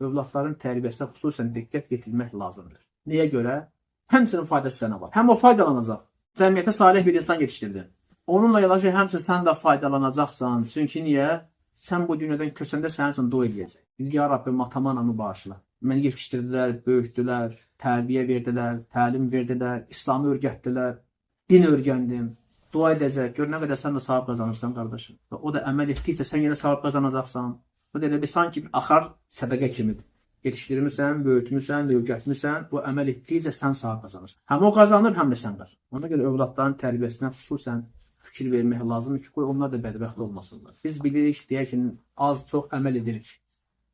Övladların tərbiyəsinə xüsusən diqqət yetirmək lazımdır. Niyə görə? Həmçinin faydası sənə var. Həm o faydalanacaq. Cəmiyyətə salih bir insan yetişdirdin. Onunla yanaşı həmçinin sən də faydalanacaqsan. Çünki niyə? Sən bu dünyadan köçəndə sənin üçün dua eləyəcək. Ya Rabbim, atamı, anamı bağışla. Məni yetişdirdilər, böyütdülər, tərbiyə verdilər, təlim verdilər, İslamı öyrətdilər, din öyrəndim. Dua edəcək. Gör nə qədər sən də savab qazanırsan qardaşım. Və o da əməl etdikcə sən yenə savab qazanacaqsan. Bu da elə bir sanki bir axar sədaqə kimidir. Yetişdirmisən, böyütmüsən, öyrətmisən, bu əməl etdikcə sən savab qazanırsan. Həm o qazanır, həm də sən qazanırsan. Ona görə övladların tərbiyəsinə xüsusən fikir vermək lazımdır ki, qoy onlar da bədbəxt olmasınlar. Biz bilirik, deyək ki, az çox əməl edirik.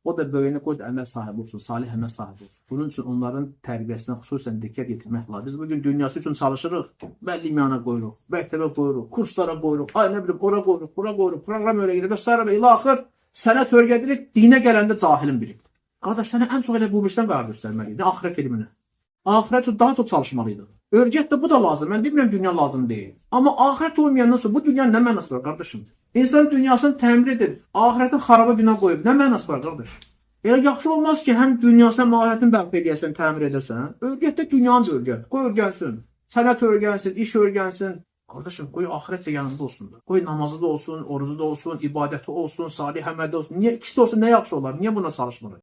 O da böyüyünə qoy da əməl sahibi olsun, salih əməl sahibi olsun. Bunun üçün onların tərbiyəsinə xüsusən diqqət yetirmək lazımdır. Biz bugün dünyası üçün çalışırıq, bəlli imana qoyuruq, məktəbə qoyuruq, kurslara qoyuruq, ay nə bilim, ora qoyuruq, bura qoyuruq, proqram öyrənirik və sairə və ilaxır. Sənət öyrədirik, dinə gələndə cahilin biri. Qardaş, sənə ən çox elə bu birisindən qərar göstərməliydin, axirət elminə. Axirət üçün daha çox çalışmalıydın. Öyrət də bu da lazım. Mən demirəm dünya lazım deyil. Amma axirət olmayandan sonra bu dünyanın nə mənası var qardaşım? İnsan dünyasını təmir edib, axirətin xaraba günə qoyub, nə mənası var qardaş? Elə yaxşı olmaz ki, həm dünyasını, həm axirətini bərpa eləyəsən, təmir edəsən. Öyrət də dünyanı da öyrət. Qoy öyrənsin. Sənət öyrənsin, iş öyrənsin. Qardaşım, qoy axirət də yanında olsun da. Qoy namazı da olsun, orucu da olsun, ibadəti olsun, salih əməli də olsun. Niyə ikisi də olsa nə yaxşı olar? Niyə buna çalışmırıq?